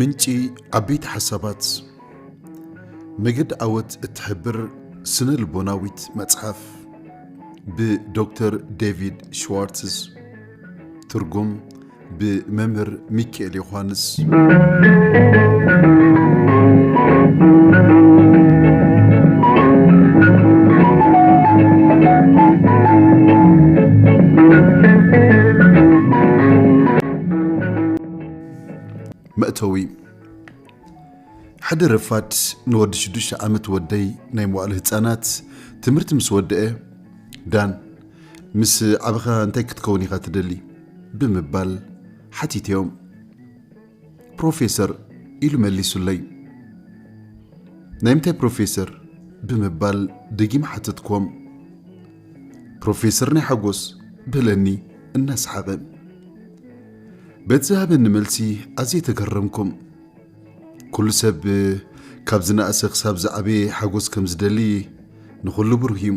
ምንጪ ዓበይቲ ሓሳባት። መገዲ ዓወት እትሕብር ስነ ልቦናዊት መጽሓፍ፣ ብዶክተር ዴቪድ ሽዋርትዝ። ትርጉም ብመምህር ሚካኤል ዮሃንስ። መእተዊ። ሓደ ረፋድ ንወዲ ሽዱሽተ ዓመት ወደይ ናይ መዋእለ ህጻናት ትምህርቲ ምስ ወደአ፣ "ዳን፣ ምስ ዓበኻ እንታይ ክትከውን ኢኻ ትደሊ?" ብምባል ሓቲተዮም። "ፕሮፌሰር" ኢሉ መሊሱለይ። "ናይ ምንታይ ፕሮፌሰር?" ብምባል ደጊም ሓተትኮም። "ፕሮፌሰር ናይ ሓጎስ" በለኒ እናሰሓቐ። በቲ ዝሃበኒ መልሲ ኣዝየ ተገረምኩም። ኩሉ ሰብ ካብ ዝነኣሰ ክሳብ ዝዓበየ ሓጎስ ከም ዝደሊ ንኹሉ ብሩህ እዩ።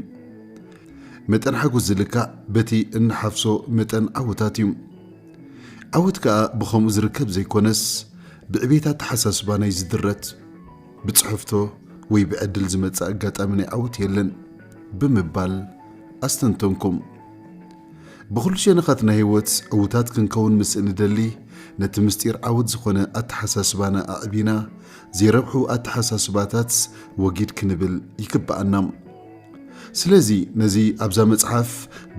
መጠን ሓጎስ ዝልካዕ በቲ እንሓፍሶ መጠን ዓወታት እዩ። ዓወት ከኣ ብኸምኡ ዝርከብ ዘይኮነስ፣ ብዕቤት ኣተሓሳስባ ናይ ዝድረት፣ ብጽሕፍቶ ወይ ብዕድል ዝመጽእ ኣጋጣሚ ናይ ዓወት የለን ብምባል ኣስተንተንኩም። ብኹሉ ሸነኻት ናይ ህይወት ዕዉታት ክንከውን ምስ እንደሊ፣ ነቲ ምስጢር ዓወት ዝኾነ ኣተሓሳስባና ኣዕቢና፣ ዘይረብሑ ኣተሓሳስባታት ወጊድ ክንብል ይግብኣና። ስለዚ፣ ነዚ ኣብዛ መጽሓፍ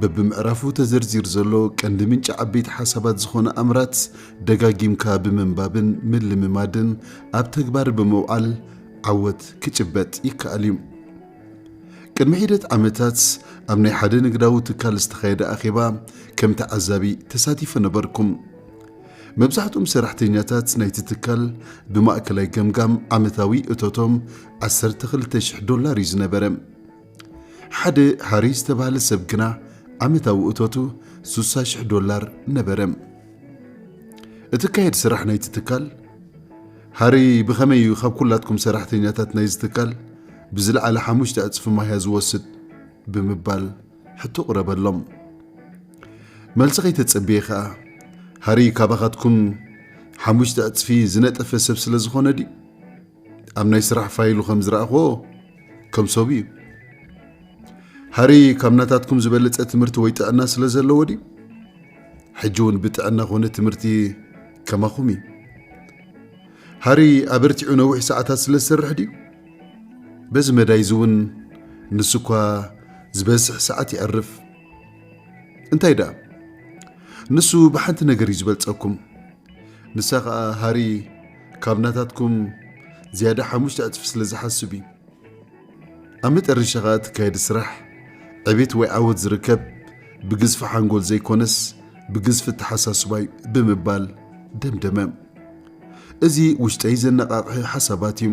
በብምዕራፉ ተዘርዚሩ ዘሎ ቀንዲ ምንጪ ዓበይቲ ሓሳባት ዝኾነ ኣምራት ደጋጊምካ ብምንባብን ምልምማድን ኣብ ተግባር ብምውዓል ዓወት ክጭበጥ ይከኣል እዩ። ቅድሚ ሒደት ዓመታት ኣብ ናይ ሓደ ንግዳዊ ትካል ዝተኻየደ ኣኼባ ከም ተዓዛቢ ተሳቲፈ ነበርኩም። መብዛሕትኦም ሰራሕተኛታት ናይቲ ትካል ብማእከላይ ገምጋም ዓመታዊ እቶቶም ዓሰርተ ክልተ ሽሕ ዶላር እዩ ዝነበረ። ሓደ ሃሪ ዝተባህለ ሰብ ግና ዓመታዊ እቶቱ ስሳ ሽሕ ዶላር ነበረ። እትካየድ ስራሕ ናይቲ ትካል፣ "ሃሪ ብኸመይ እዩ ካብ ኩላትኩም ሰራሕተኛታት ናይዚ ትካል ብዝለዓለ ሓሙሽተ ዕጽፊ ማህያ ዝወስድ?" ብምባል ሕቶ ቅረበሎም። መልሲ ከይተጸበየ ከኣ፣ "ሃሪ ካባኻትኩም ሓሙሽተ ዕጽፊ ዝነጠፈ ሰብ ስለ ዝኾነ ድዩ? ኣብ ናይ ስራሕ ፋይሉ ከም ዝረኣኽዎ፣ ከም ሰቡ እዩ። ሃሪ ካብ ናታትኩም ዝበለጸ ትምህርቲ ወይ ጥዕና ስለ ዘለዎ ድዩ? ሕጂ እውን ብጥዕና ኮነ ትምህርቲ ከማኹም እዩ። ሃሪ ኣበርቲዑ ነዊሕ ሰዓታት ስለ ዝሰርሕ ድዩ? በዚ መዳይ እዚ እውን ንሱ እኳ ዝበዝሕ ሰዓት የዕርፍ። እንታይ ደኣ? ንሱ ብሓንቲ ነገር እዩ ዝበልጸኩም። ንሳ ኸኣ ሃሪ ካብ ናታትኩም ዝያዳ ሓሙሽተ ዕጽፊ ስለ ዝሓስብ እዩ። ኣብ መጠረሻ ኸኣ እትካየድ ስራሕ፣ ዕቤት ወይ ዓወት ዝርከብ ብግዝፊ ሓንጎል ዘይኮነስ ብግዝፊ ኣተሓሳስባ እዩ" ብምባል ደምደመ። እዚ ውሽጠይ ዘነቓቕሐ ሓሳባት እዩ።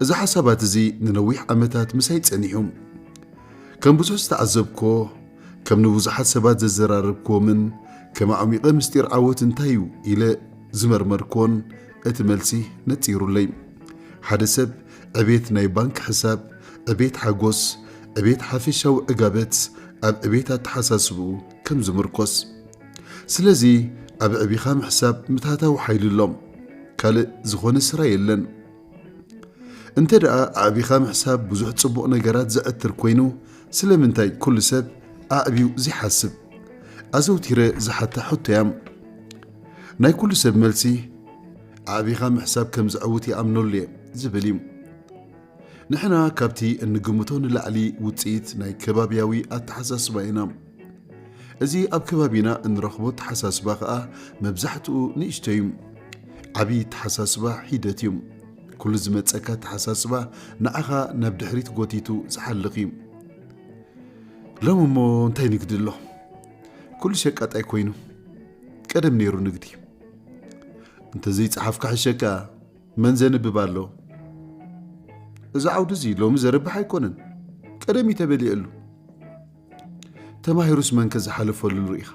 እዚ ሓሳባት እዚ ንነዊሕ ዓመታት ምሳይ ጸኒሑ። ከም ብዙሕ ዝተዓዘብክዎ፣ ከም ንብዙሓት ሰባት ዘዘራረብክዎምን ከም ኣዕሚቐ ምስጢር ዓወት እንታይ እዩ ኢለ ዝመርመርክዎን እቲ መልሲ ነጺሩለይ። ሓደ ሰብ ዕቤት ናይ ባንክ ሕሳብ፣ ዕቤት ሓጎስ፣ ዕቤት ሓፈሻዊ ዕጋበት ኣብ ዕቤት ኣተሓሳስብኡ ከም ዝምርኮስ። ስለዚ ኣብ ዕቢኻ ምሕሳብ ምትሃታዊ ሓይሊ ኣሎ። ካልእ ዝኾነ ስራ የለን። እንተ ደኣ ኣዕቢኻ ምሕሳብ ብዙሕ ጽቡቕ ነገራት ዘዕትር ኮይኑ፣ ስለምንታይ ኩሉ ሰብ ኣዕብዩ ዘይሓስብ? ኣዘውቲረ ዝሓታ ሕቶ እያ። ናይ ኩሉ ሰብ መልሲ፣ ኣዕቢኻ ምሕሳብ ከም ዘዕውት ይኣምነሉ እየ ዝብል እዩ። ንሕና ካብቲ እንግምቶ ንላዕሊ ውጽኢት ናይ ከባብያዊ ኣተሓሳስባ ኢና። እዚ ኣብ ከባቢና እንረኽቦ ኣተሓሳስባ ኸኣ መብዛሕትኡ ንእሽቶ እዩ። ዓቢ ኣተሓሳስባ ሒደት እዩ። ኩሉ ዝመጸካ ኣተሓሳስባ ንዓኻ ናብ ድሕሪት ጎቲቱ ዝሓልኽ እዩ። ሎሚ እሞ እንታይ ንግዲ ኣሎ? ኩሉ ሸቃጣይ ኮይኑ። ቀደም ነይሩ ንግዲ። እንተዘይጸሓፍካ ሕሸካ፣ መን ዘንብብ ኣሎ? እዚ ዓውዲ እዚ ሎሚ ዘርብሕ ኣይኮነን። ቀደም እዩ ተበሊዕሉ። ተማሂሩስ መንከ ዝሓለፈሉ ርኢኻ?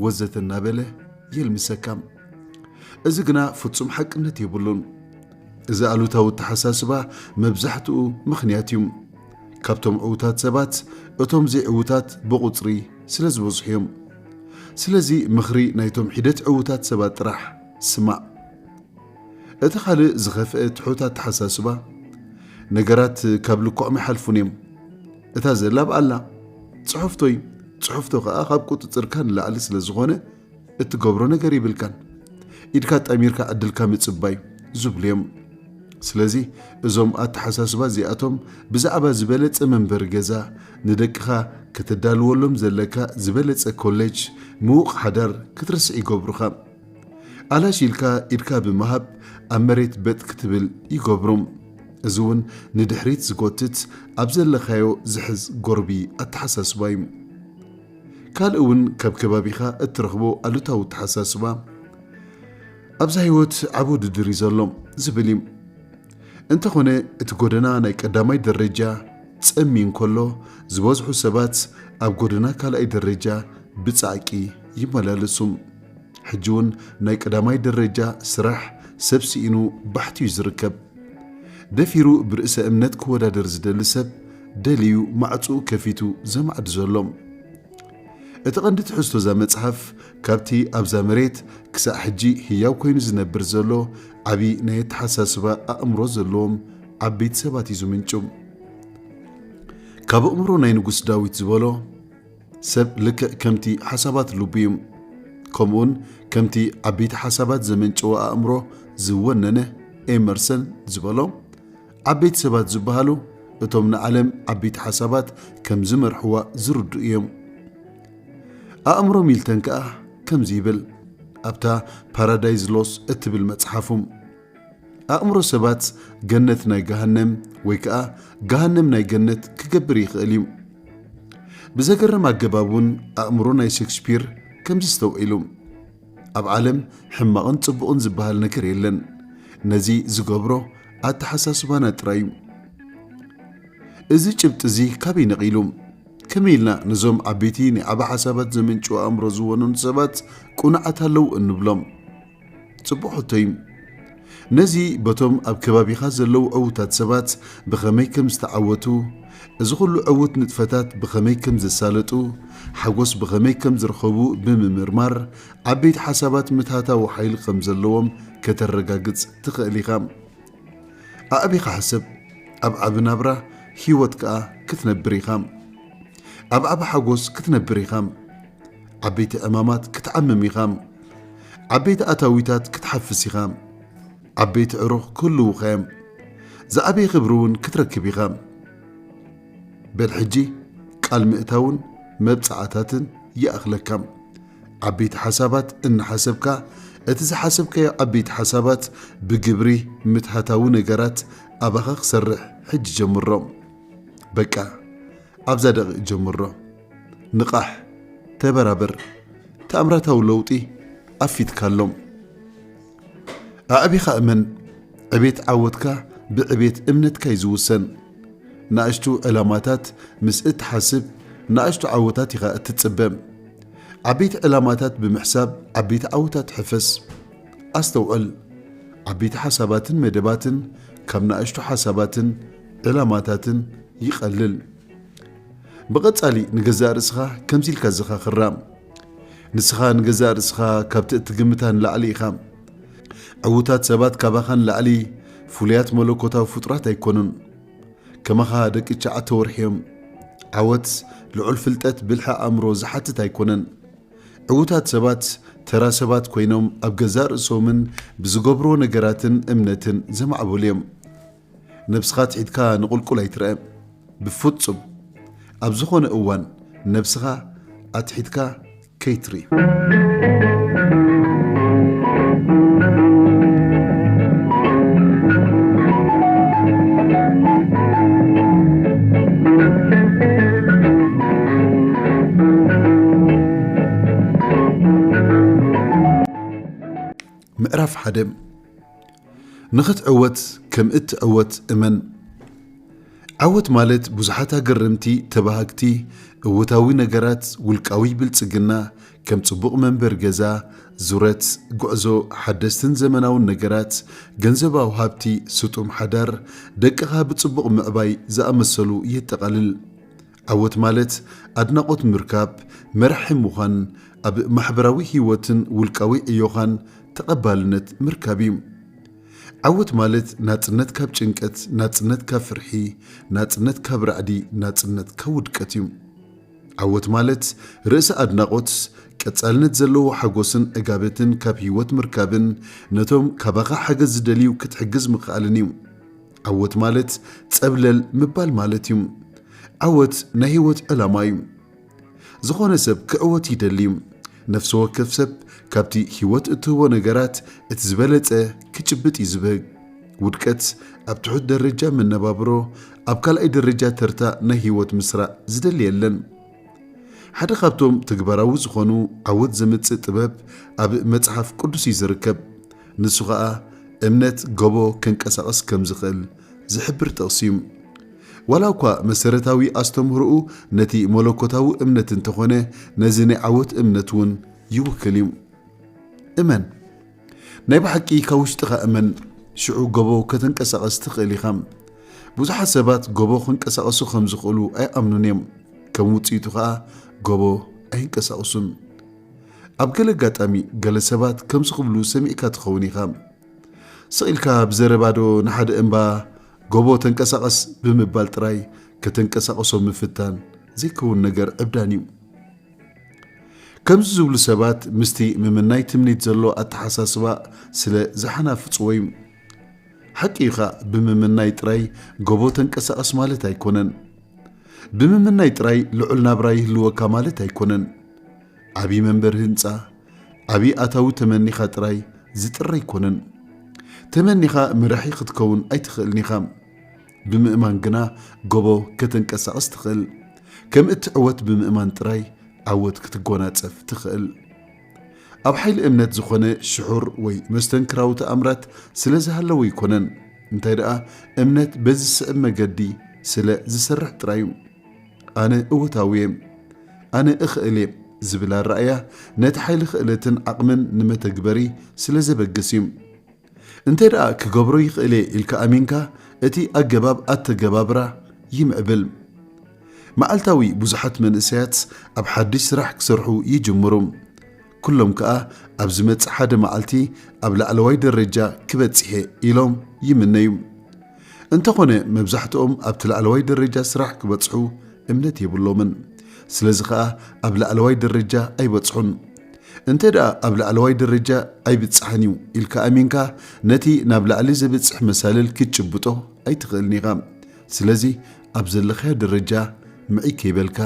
ወዘተ እናበለ የልምሰካ። እዚ ግና ፍጹም ሓቅነት የብሉን። እዚ ኣሉታዊ ኣተሓሳስባ መብዛሕትኡ ምኽንያት እዩ። ካብቶም ዕዉታት ሰባት፣ እቶም ዘይዕዉታት ብቑጽሪ ስለ ዝበዝሑ እዮም። ስለዚ ምኽሪ ናይቶም ሒደት ዕዉታት ሰባት ጥራሕ ስማዕ። እቲ ካልእ ዝኸፍአ ትሑት ኣተሓሳስባ፣ ነገራት ካብ ልክዖም ኣይሓልፉን እዮም። እታ ዘላ ብኣላ፣ ጽሑፍቶይ፣ ጽሑፍቶ ከኣ ካብ ቁጽጽርካ ንላዕሊ ስለ ዝኾነ፣ እትገብሮ ነገር ይብልካን። ኢድካ ጠሚርካ ዕድልካ ምጽባይ ዝብሉ እዮም። ስለዚ እዞም ኣተሓሳስባ እዚኣቶም ብዛዕባ ዝበለጸ መንበሪ ገዛ፣ ንደቅኻ ከተዳልወሎም ዘለካ ዝበለጸ ኮሌጅ፣ ምዉቕ ሓዳር ክትርስዕ ይገብሩኻ። ኣላሽ ኢልካ ኢድካ ብምሃብ ኣብ መሬት በጥ ክትብል ይገብሩ። እዚ እውን ንድሕሪት ዝጎትት ኣብ ዘለኻዮ ዝሕዝ ጎርቢ ኣተሓሳስባ እዩ። ካልእ እውን ካብ ከባቢኻ እትረኽቦ ኣሉታዊ ኣተሓሳስባ ኣብዛ ህይወት ዓቢ ውድድር እዩ ዘሎ ዝብል እዩ። እንተኾነ እቲ ጎደና ናይ ቀዳማይ ደረጃ ጸሚ እንከሎ ዝበዝሑ ሰባት ኣብ ጎደና ካልኣይ ደረጃ ብጻዕቂ ይመላለሱ። ሕጂ እውን ናይ ቀዳማይ ደረጃ ስራሕ ሰብ ስኢኑ ባሕቲ እዩ ዝርከብ። ደፊሩ ብርእሰ እምነት ክወዳደር ዝደሊ ሰብ ደልዩ ማዕጽኡ ከፊቱ ዘማዕድ ዘሎ። እቲ ቀንዲ ትሕዝቶ እዛ መጽሓፍ ካብቲ ኣብዛ መሬት ክሳዕ ሕጂ ህያው ኮይኑ ዝነብር ዘሎ ዓቢ ናይ ኣተሓሳስባ ኣእምሮ ዘለዎም ዓበይቲ ሰባት እዩ ዝምንጩ። ካብ ኣእምሮ ናይ ንጉስ ዳዊት ዝበሎ ሰብ ልክዕ ከምቲ ሓሳባት ልቡ እዩ። ከምኡውን ከምቲ ዓበይቲ ሓሳባት ዘመንጨወ ኣእምሮ ዝወነነ ኤመርሰን ዝበሎ ዓበይቲ ሰባት ዝበሃሉ እቶም ንዓለም ዓበይቲ ሓሳባት ከም ዝመርሕዋ ዝርድኡ እዮም። ኣእምሮ ሚልተን ከኣ ከምዚ ይብል ኣብታ ፓራዳይዝ ሎስ እትብል መጽሓፉ። ኣእምሮ ሰባት ገነት ናይ ገሃነም ወይ ከኣ ገሃነም ናይ ገነት ክገብር ይኽእል እዩ። ብዘገርም ኣገባብ እውን ኣእምሮ ናይ ሸክስፒር ከምዚ ዝተውዒሉ፣ ኣብ ዓለም ሕማቕን ጽቡቕን ዝበሃል ነገር የለን። ነዚ ዝገብሮ ኣተሓሳስባና ጥራይ እዩ። እዚ ጭብጢ እዚ ካበይ ነቒሉ? ከመይ ኢልና ነዞም ዓበይቲ ናይ ዓቢ ሓሳባት ዘመንጭዉ ኣእምሮ ዝወነኑ ሰባት ቅኑዓት ኣለዉ እንብሎም? ጽቡቕ ሕቶ እዩ። ነዚ በቶም ኣብ ከባቢኻ ዘለዉ ዕዉታት ሰባት ብኸመይ ከም ዝተዓወቱ፣ እዚ ኹሉ ዕዉት ንጥፈታት ብኸመይ ከም ዘሳለጡ፣ ሓጎስ ብኸመይ ከም ዝረኸቡ ብምምርማር ዓበይቲ ሓሳባት ምትሃታዊ ሓይሊ ከም ዘለዎም ከተረጋግጽ ትኽእል ኢኻ። ኣዕቢኻ ሕሰብ። ኣብ ዓቢ ናብራ ህይወት ከኣ ክትነብር ኢኻ። ኣብ ዓቢ ሓጎስ ክትነብር ኢኻ። ዓበይቲ ዕማማት ክትዓምም ኢኻ። ዓበይቲ ኣታዊታት ክትሓፍስ ኢኻ። ዓበይቲ ዕሩኽ ክህልዉኻ እዮም። ዝዓበየ ክብሪ እውን ክትረክብ ኢኻ። በል ሕጂ ቃል ምእታውን መብጽዓታትን ይኣኽለካ። ዓበይቲ ሓሳባት እናሓሰብካ፣ እቲ ዝሓሰብካዮ ዓበይቲ ሓሳባት ብግብሪ ምትሃታዊ ነገራት ኣባኻ ክሰርሕ ሕጂ ጀምሮ። በቃ፣ ኣብዛ ደቒቕ ጀምሮ። ንቓሕ፣ ተበራበር። ተኣምራታዊ ለውጢ ኣፊትካ ኣሎ። ኣዕቢኻ እመን። ዕቤት ዓወትካ ብዕቤት እምነትካ እዩ ዝውሰን። ናእሽቱ ዕላማታት ምስ እትሓስብ፣ ናእሽቱ ዓወታት ኢኻ እትጽበ። ዓበይቲ ዕላማታት ብምሕሳብ ዓበይቲ ዓወታት ሕፈስ። ኣስተውዕል፣ ዓበይቲ ሓሳባትን መደባትን ካብ ናእሽቱ ሓሳባትን ዕላማታትን ይቐልል። ብቐጻሊ ንገዛእ ርእስኻ ከምዚ ኢልካ ዘኻኽራ። ንስኻ ንገዛእ ርእስኻ ካብቲ እትግምታ ንላዕሊ ኢኻ። ዕዉታት ሰባት ካባኻ ንላዕሊ ፍሉያት መለኮታዊ ፍጡራት ኣይኮኑን። ከማኻ ደቂ ትሽዓተ ወርሒ እዮም። ዓወት ልዑል ፍልጠት ብልሒ ኣእምሮ ዝሓትት ኣይኮነን። ዕዉታት ሰባት ተራ ሰባት ኮይኖም ኣብ ገዛእ ርእሶምን ብዝገብርዎ ነገራትን እምነትን ዘማዕበሉ እዮም። ነብስኻ ኣትሒትካ ንቑልቁል ኣይትርአ። ብፍጹም። ኣብ ዝኾነ እዋን ነብስኻ ኣትሒትካ ከይትርኢ። ምዕራፍ ሓደ። ንኽትዕወት ከም እትዕወት እመን። ዓወት ማለት ብዙሓት ኣገረምቲ፣ ተባሃግቲ፣ እወታዊ ነገራት፣ ውልቃዊ ብልጽግና፣ ከም ጽቡቕ መንበሪ ገዛ፣ ዙረት፣ ጉዕዞ፣ ሓደስትን ዘመናውን ነገራት፣ ገንዘባዊ ሃብቲ፣ ስጡም ሓዳር፣ ደቅኻ ብጽቡቕ ምዕባይ ዝኣመሰሉ የጠቓልል። ዓወት ማለት ኣድናቖት ምርካብ፣ መራሒ ምዃን፣ ኣብ ማሕበራዊ ህይወትን ውልቃዊ ዕዮኻን ተቐባልነት ምርካብ እዩ። ዓወት ማለት ናጽነት ካብ ጭንቀት፣ ናጽነት ካብ ፍርሒ፣ ናጽነት ካብ ራዕዲ፣ ናጽነት ካብ ውድቀት እዩ። ዓወት ማለት ርእሰ ኣድናቖት፣ ቀጻልነት ዘለዎ ሓጎስን ዕጋበትን ካብ ህይወት ምርካብን ነቶም ካባኻ ሓገዝ ዝደልዩ ክትሕግዝ ምኽኣልን እዩ። ዓወት ማለት ጸብለል ምባል ማለት እዩ። ዓወት ናይ ህይወት ዕላማ እዩ። ዝኾነ ሰብ ክዕወት ይደሊ እዩ። ነፍሲ ወከፍ ሰብ ካብቲ ህይወት እትህቦ ነገራት እቲ ዝበለጸ ክጭብጥ እዩ ዝብህግ። ውድቀት ኣብ ትሑት ደረጃ መነባብሮ፣ ኣብ ካልኣይ ደረጃ ተርታ ናይ ህይወት ምስራዕ ዝደሊ የለን። ሓደ ካብቶም ተግባራዊ ዝኾኑ ዓወት ዘምጽእ ጥበብ ኣብ መጽሓፍ ቅዱስ እዩ ዝርከብ። ንሱ ኸኣ እምነት ጎቦ ከንቀሳቕስ ከም ዝኽእል ዝሕብር ጥቕሲ እዩ። ዋላ እኳ መሰረታዊ ኣስተምህሮኡ ነቲ መለኮታዊ እምነት እንተኾነ፣ ነዚ ናይ ዓወት እምነት እውን ይውክል እዩ። እመን። ናይ ብሓቂ ካብ ውሽጥኻ እመን፣ ሽዑ ጎቦ ከተንቀሳቐስ ትኽእል ኢኻ። ብዙሓት ሰባት ጎቦ ክንቀሳቐሱ ከም ዝኽእሉ ኣይኣምኑን እዮም። ከም ውጽኢቱ ኸኣ ጎቦ ኣይንቀሳቐሱን። ኣብ ገለ ኣጋጣሚ ገለ ሰባት ከምዚ ክብሉ ሰሚዕካ ትኸውን ኢኻ። ስቕ ኢልካ ብዘረባ ዶ ንሓደ እምባ ጎቦ ተንቀሳቐስ ብምባል ጥራይ ከተንቀሳቕሶ ምፍታን ዘይከውን ነገር ዕብዳን እዩ። ከምዚ ዝብሉ ሰባት ምስቲ ምምናይ ትምኒት ዘሎ ኣተሓሳስባ ስለ ዝሓናፍጽዎ እዩ። ሓቂ እዩ ኸኣ ብምምናይ ጥራይ ጎቦ ተንቀሳቐስ ማለት ኣይኮነን። ብምምናይ ጥራይ ልዑል ናብራ ይህልወካ ማለት ኣይኮነን። ዓቢ መንበር ህንጻ፣ ዓቢ ኣታዊ ተመኒኻ ጥራይ ዝጥሪ ኣይኮነን። ተመኒኻ መራሒ ክትከውን ኣይትኽእልን ኢኻ። ብምእማን ግና ጎቦ ከተንቀሳቕስ ትኽእል። ከም እትዕወት ብምእማን ጥራይ ዓወት ክትጎናጸፍ ትኽእል። ኣብ ሓይሊ እምነት ዝኾነ ሽሑር ወይ መስተንክራዊ ተኣምራት ስለ ዝሃለወ ኣይኮነን። እንታይ ደኣ እምነት በዚ ዝስዕብ መገዲ ስለ ዝሰርሕ ጥራይ እዩ። ኣነ እወታዊ እየ፣ ኣነ እኽእል እየ ዝብል ኣረኣእያ ነቲ ሓይሊ ክእለትን ዓቕምን ንመተግበሪ ስለ ዘበግስ እዩ። እንተ ደኣ ክገብሮ ይኽእል እየ ኢልካ ኣሚንካ፣ እቲ ኣገባብ ኣተገባብራ ይምዕብል። መዓልታዊ ብዙሓት መንእሰያት ኣብ ሓድሽ ስራሕ ክሰርሑ ይጅምሩ። ኩሎም ከኣ ኣብ ዝመጽእ ሓደ መዓልቲ ኣብ ላዕለዋይ ደረጃ ክበጽሕ እየ ኢሎም ይምነዩ። እንተኾነ መብዛሕትኦም ኣብቲ ላዕለዋይ ደረጃ ስራሕ ክበጽሑ እምነት የብሎምን። ስለዚ ኸኣ ኣብ ላዕለዋይ ደረጃ ኣይበጽሑን። እንተ ደኣ ኣብ ላዕለዋይ ደረጃ ኣይብጽሕን እዩ ኢልካ ኣሚንካ፣ ነቲ ናብ ላዕሊ ዘብጽሕ መሳልል ክትጭብጦ ኣይትኽእልን ኢኻ። ስለዚ ኣብ ዘለኻዮ ደረጃ ምዕይ ከይበልካ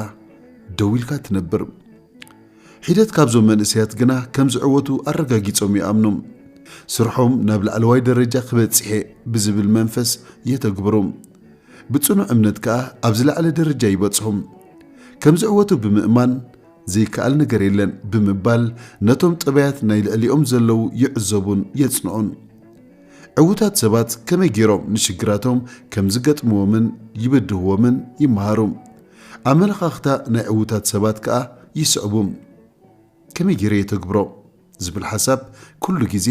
ደው ኢልካ ትነብር። ሒደት ካብዞም መንእሰያት ግና ከም ዝዕወቱ ኣረጋጊጾም ይኣምኑ። ስርሖም ናብ ላዕለዋይ ደረጃ ክበጽሕ እየ ብዝብል መንፈስ የተግብሩ። ብጽኑዕ እምነት ከኣ ኣብ ዝለዓለ ደረጃ ይበጽሑ። ከም ዝዕወቱ ብምእማን ዘይከኣል ነገር የለን ብምባል ነቶም ጠባያት ናይ ልዕሊኦም ዘለዉ ይዕዘቡን የጽንዑን። ዕዉታት ሰባት ከመይ ገይሮም ንሽግራቶም ከም ዝገጥምዎምን ይብድህዎምን ይመሃሩ። ኣመለኻኽታ ናይ ዕዉታት ሰባት ከኣ ይስዕቡ። ከመይ ገይረ የተግብሮ ዝብል ሓሳብ ኩሉ ግዜ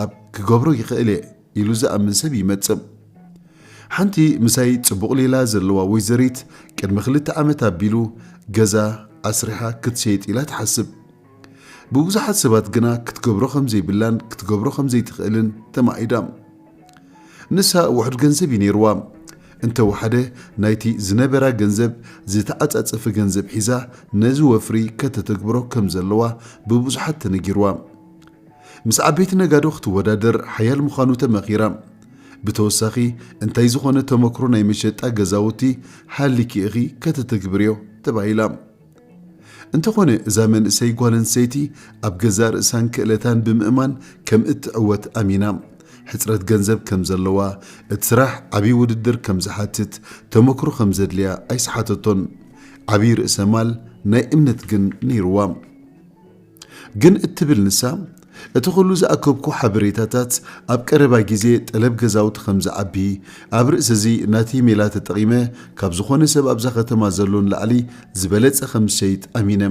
ኣብ ክገብሮ ይኽእል እየ ኢሉ ዝኣምን ሰብ ይመጽእ። ሓንቲ ምሳይ ጽቡቕ ሌላ ዘለዋ ወይዘሪት ቅድሚ ክልተ ዓመት ኣቢሉ ገዛ ኣስሪሓ ክትሸይጥ ኢላ ትሓስብ። ብብዙሓት ሰባት ግና ክትገብሮ ከም ዘይብላን ክትገብሮ ከም ዘይትኽእልን ተማዒዳ። ንሳ ውሑድ ገንዘብ እዩ ነይርዋ። እንተወሓደ ናይቲ ዝነበራ ገንዘብ ዝተዓጻጸፈ ገንዘብ ሒዛ ነዚ ወፍሪ ከተተግብሮ ከም ዘለዋ ብብዙሓት ተነጊርዋ። ምስ ዓበይቲ ነጋዶ ክትወዳደር ሓያል ምዃኑ ተመኺራ። ብተወሳኺ እንታይ ዝኾነ ተመክሮ ናይ መሸጣ ገዛውቲ ሃሊኪ ኢኺ ከተተግብርዮ ተባሂላ። እንተኾነ እዛ መንእሰይ ጓል ኣንስተይቲ ኣብ ገዛእ ርእሳን ክእለታን ብምእማን ከም እትዕወት ኣሚና። ሕጽረት ገንዘብ ከም ዘለዋ፣ እቲ ስራሕ ዓብዪ ውድድር ከም ዝሓትት፣ ተመክሮ ከም ዘድልያ ኣይሰሓተቶን። ዓብዪ ርእሰ ማል ናይ እምነት ግን ነይርዋ። ግን እትብል ንሳ፣ እቲ ኹሉ ዝኣከብኩ ሓበሬታታት ኣብ ቀረባ ግዜ ጠለብ ገዛውቲ ከም ዝዓቢ፣ ኣብ ርእሲ እዚ ናተይ ሜላ ተጠቒመ ካብ ዝኾነ ሰብ ኣብዛ ከተማ ዘሎ ንላዕሊ ዝበለጸ ከም ዝሸይጥ ኣሚነ።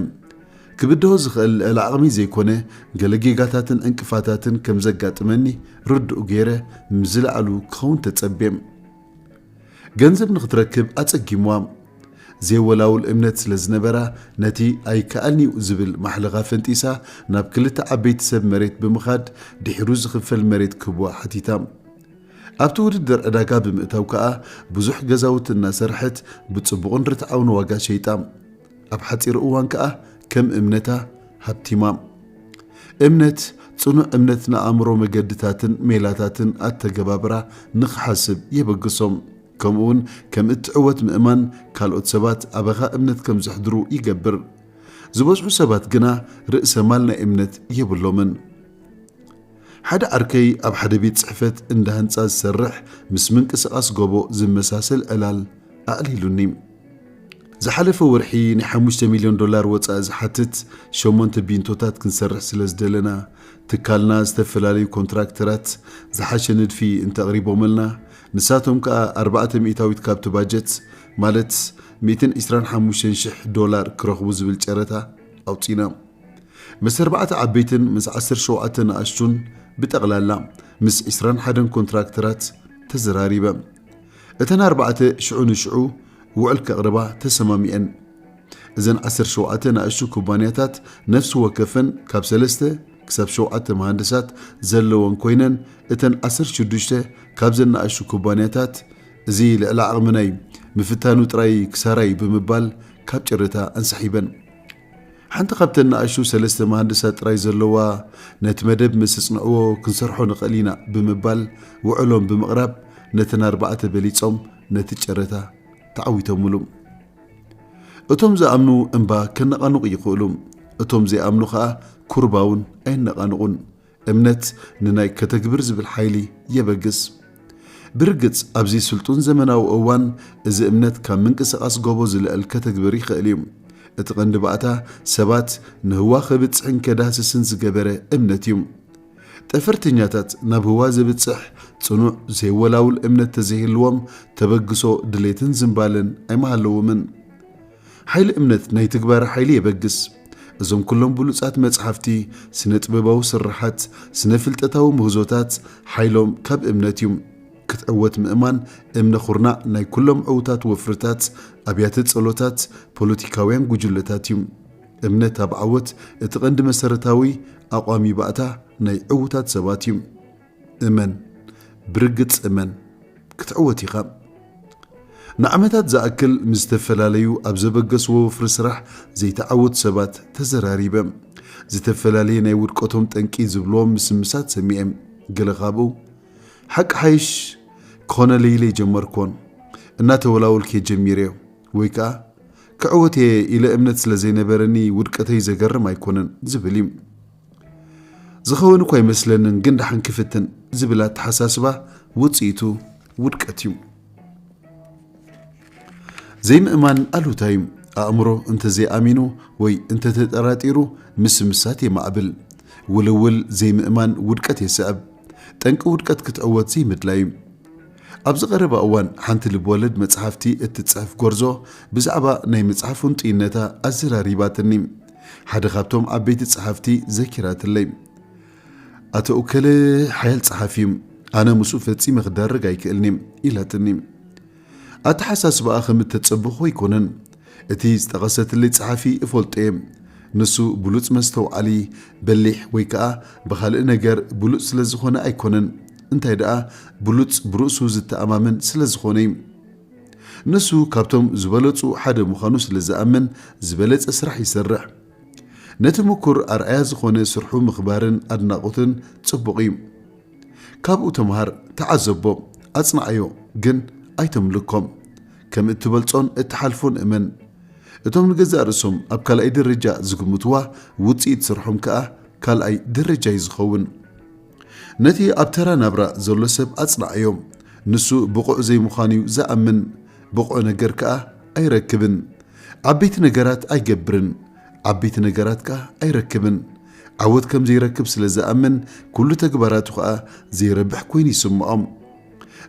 ክብድሆ ዝኽእል ልዕሊ ዓቕሚ ዘይኮነ ገለ ጌጋታትን ዕንቅፋታትን ከም ዘጋጥመኒ ርዱእ ገይረ ምስ ዝለዓሉ ክኸውን ተጸብየ። ገንዘብ ንኽትረክብ ኣጸጊምዋ። ዘይወላውል እምነት ስለ ዝነበራ፣ ነቲ ኣይከኣልን'ዩ ዝብል ማሕለኻ ፈንጢሳ፣ ናብ ክልተ ዓበይቲ ሰብ መሬት ብምኻድ፣ ድሒሩ ዝኽፈል መሬት ክህብዋ ሓቲታ። ኣብቲ ውድድር ዕዳጋ ብምእታው ከኣ ብዙሕ ገዛውቲ እናሰርሐት ብጽቡቕን ርትዓውን ዋጋ ሸይጣ። ኣብ ሓጺር እዋን ከኣ ከም እምነታ ሃብቲማ። እምነት፣ ጽኑዕ እምነት ንኣእምሮ መገድታትን ሜላታትን ኣተገባብራ ንኽሓስብ የበግሶም። ከምኡውን ከም እትዕወት ምእማን ካልኦት ሰባት ኣባኻ እምነት ከም ዘሕድሩ ይገብር። ዝበዝሑ ሰባት ግና ርእሰ ማል ናይ እምነት የብሎምን። ሓደ ዓርከይ ኣብ ሓደ ቤት ጽሕፈት እንዳ ህንጻ ዝሰርሕ ምስ ምንቅስቓስ ጎቦ ዝመሳሰል ዕላል ኣዕሊሉኒ። ዝሓለፈ ወርሒ ናይ ሓሙሽተ ሚልዮን ዶላር ወጻኢ ዝሓትት ሸሞንተ ቢንቶታት ክንሰርሕ ስለ ዝደለና፣ ትካልና ዝተፈላለዩ ኮንትራክተራት ዝሓሸ ንድፊ እንተቕሪቦምልና፣ ንሳቶም ከኣ ኣርባዕተ ሚእታዊት ካብቲ ባጀት፣ ማለት ሚእትን ዕስራን ሓሙሽተን ሽሕ ዶላር ክረኽቡ ዝብል ጨረታ ኣውጺና። ምስ ኣርባዕተ ዓበይትን ምስ ዓሰርተ ሸውዓተ ንኣሽቱን ብጠቕላላ ምስ ዕስራን ሓደን ኮንትራክተራት ተዘራሪበ። እተን ኣርባዕተ ሽዑ ንሽዑ ውዕል ከቕርባ ተሰማሚዐን። እዘን ዓሰርተ ሸውዓተ ንኣሽቱ ኩባንያታት ነፍሲ ወከፈን ካብ ሰለስተ ክሳብ ሸውዓተ መሃንድሳት ዘለወን ኮይነን፣ እተን ዓሰርተ ሽዱሽተ ካብዘን ንኣሽቱ ኩባንያታት፣ "እዚ ልዕሊ ዓቕምናይ፣ ምፍታኑ ጥራይ ክሳራይ" ብምባል ካብ ጨረታ ኣንሳሒበን። ሓንቲ ካብተን ንኣሽቱ ሰለስተ መሃንድሳት ጥራይ ዘለዋ፣ "ነቲ መደብ ምስ እጽንዕዎ ክንሰርሖ ንኽእል ኢና" ብምባል ውዕሎም ብምቕራብ፣ ነተን ኣርባዕተ በሊጾም ነቲ ጨረታ ተዓዊቶምሉ። እቶም ዝኣምኑ እምባ ከነቓንቑ ይኽእሉ፣ እቶም ዘይኣምኑ ኸኣ ኩርባ እውን ኣየነቓንቑን። እምነት ንናይ ከተግብር ዝብል ሓይሊ የበግስ። ብርግጽ፣ ኣብዚ ስልጡን ዘመናዊ እዋን፣ እዚ እምነት ካብ ምንቅስቓስ ጎቦ ዝልዕል ከተግብር ይኽእል እዩ። እቲ ቀንዲ ባእታ፣ ሰባት ንህዋ ከብጽሕን ከዳህስስን ዝገበረ እምነት እዩ። ጠፈርተኛታት ናብ ህዋ ዘብጽሕ ጽኑዕ ዘይወላውል እምነት ተዘይህልዎም፣ ተበግሶ ድሌትን ዝንባለን ኣይምሃለዎምን። ሓይሊ እምነት ናይ ትግባረ ሓይሊ የበግስ። እዞም ኩሎም ብሉጻት መጽሓፍቲ፣ ስነ ጥበባዊ ስርሓት፣ ስነ ፍልጠታዊ ምህዞታት ሓይሎም ካብ እምነት እዩ። ክትዕወት ምእማን እምነ ኩርናዕ ናይ ኩሎም ዕዉታት ወፍርታት፣ ኣብያተ ጸሎታት፣ ፖለቲካውያን ጉጅለታት እዩ። እምነት ኣብ ዓወት እቲ ቀንዲ መሰረታዊ ኣቋሚ ባእታ ናይ ዕዉታት ሰባት እዩ። እመን፣ ብርግጽ እመን፣ ክትዕወት ኢኻ። ንዓመታት ዝኣክል ምስ ዝተፈላለዩ ኣብ ዘበገስዎ ወፍሪ ስራሕ ዘይተዓወቱ ሰባት ተዘራሪበ። ዝተፈላለየ ናይ ውድቀቶም ጠንቂ ዝብልዎም ምስምሳት ሰሚዐ። ገለ ካብኡ፣ "ሓቂ ሓይሽ ክኾነለይ ኢለ ኣይጀመርኩዎን፣ እናተወላወልኩ እየ ጀሚረዮ" ወይ ከኣ "ክዕወት እየ ኢለ እምነት ስለ ዘይነበረኒ ውድቀተይ ዘገርም ኣይኮነን" ዝብል እዩ። "ዝኸውን እኳ ኣይመስለንን፣ ግን ደሓን ክፍትን" ዝብል ኣተሓሳስባ ውጽኢቱ ውድቀት እዩ። ዘይምእማን ኣሉታ እዩ። ኣእምሮ እንተዘይኣሚኑ ወይ እንተተጠራጢሩ ምስምሳት የማዕብል። ውልውል ዘይምእማን ውድቀት የስዕብ። ጠንቂ ውድቀት ክትዕወት ዘይምድላይ እዩ። ኣብዚ ቀረባ እዋን ሓንቲ ልብወለድ መጽሓፍቲ እትጽሕፍ ጎርዞ ብዛዕባ ናይ ምጽሓፍ ህንጡይነታ ኣዘራሪባትኒ። ሓደ ካብቶም ዓበይቲ ጸሓፍቲ ዘኪራትለይ። "ኣቶ ኡከለ ሓያል ጸሓፊ እዩ። ኣነ ምስኡ ፈጺመ ክዳረግ ኣይክእልን እየ" ኢላትኒ። ኣተሓሳስባኣ ከም እተጸበኹ ኣይኮነን። እቲ ዝጠቐሰትለይ ጸሓፊ እፈልጦ እየ። ንሱ ብሉጽ መስተውዓሊ፣ በሊሕ ወይ ከኣ ብኻልእ ነገር ብሉጽ ስለ ዝኾነ ኣይኮነን። እንታይ ደኣ ብሉጽ ብርእሱ ዝተኣማመን ስለ ዝኾነ እዩ። ንሱ ካብቶም ዝበለጹ ሓደ ምዃኑ ስለ ዝኣምን ዝበለጸ ስራሕ ይሰርሕ። ነቲ ምኩር ኣርኣያ ዝኾነ ስርሑ ምኽባርን ኣድናቖትን ጽቡቕ እዩ። ካብኡ ተምሃር፣ ተዓዘቦ፣ ኣጽንዓዮ፣ ግን ኣይተምልኮም። ከም እትበልጾን እትሓልፎን እመን። እቶም ንገዛእ ርእሶም ኣብ ካልኣይ ደረጃ ዝግምትዋ ውጽኢት ስርሖም ከኣ ካልኣይ ደረጃ እዩ ዝኸውን። ነቲ ኣብ ተራ ናብራ ዘሎ ሰብ ኣጽንዓዮ። ንሱ ብቑዕ ዘይምዃኑ እዩ ዝኣምን፣ ብቑዕ ነገር ከኣ ኣይረክብን። ዓበይቲ ነገራት ኣይገብርን፣ ዓበይቲ ነገራት ከኣ ኣይረክብን። ዓወት ከም ዘይረክብ ስለ ዝኣምን፣ ኩሉ ተግባራቱ ከኣ ዘይረብሕ ኮይኑ ይስምዖ።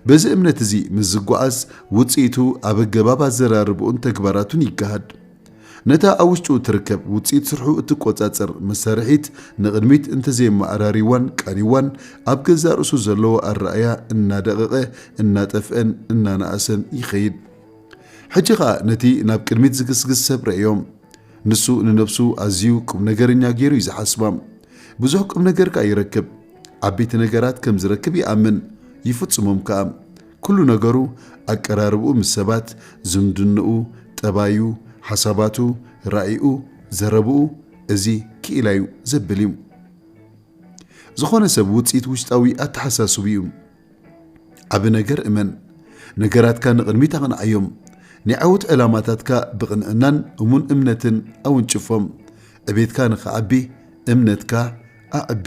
በዚ እምነት እዚ ምስ ዝጓዓዝ፣ ውጽኢቱ ኣብ ኣገባብ ኣዘራርባኡን ተግባራቱን ይገሃድ። ነታ ኣብ ውሽጡ እትርከብ ውጽኢት ስርሑ እትቆጻጸር መሳርሒት ንቕድሚት እንተዘየመዓራርይዋን ቃንይዋን፣ ኣብ ገዛእ ርእሱ ዘለዎ ኣረኣእያ እናደቐቐ፣ እናጠፍአን እናነኣሰን ይኸይድ። ሕጂ ኸኣ ነቲ ናብ ቅድሚት ዝግስግስ ሰብ ረእዮ። ንሱ ንነብሱ ኣዝዩ ቁም ነገረኛ ገይሩ እዩ ዝሓስባ። ብዙሕ ቁም ነገር ከኣ ይረክብ። ዓበይቲ ነገራት ከም ዝረክብ ይኣምን። ይፍጽሞም ከኣ። ኩሉ ነገሩ፣ ኣቀራርብኡ ምስ ሰባት፣ ዝምድንኡ፣ ጠባዩ፣ ሓሳባቱ፣ ራኢኡ፣ ዘረብኡ፣ እዚ ክኢላዩ ዘብል እዩ። ዝኾነ ሰብ ውጽኢት ውሽጣዊ ኣተሓሳስቡ እዩ። ዓቢ ነገር እመን። ነገራትካ ንቕድሚት ኣቕንዓዮም። ናይ ዓወት ዕላማታትካ ብቕንዕናን እሙን እምነትን ኣውንጭፎም። ዕቤትካ ንኽዓቢ እምነትካ ኣዕቢ።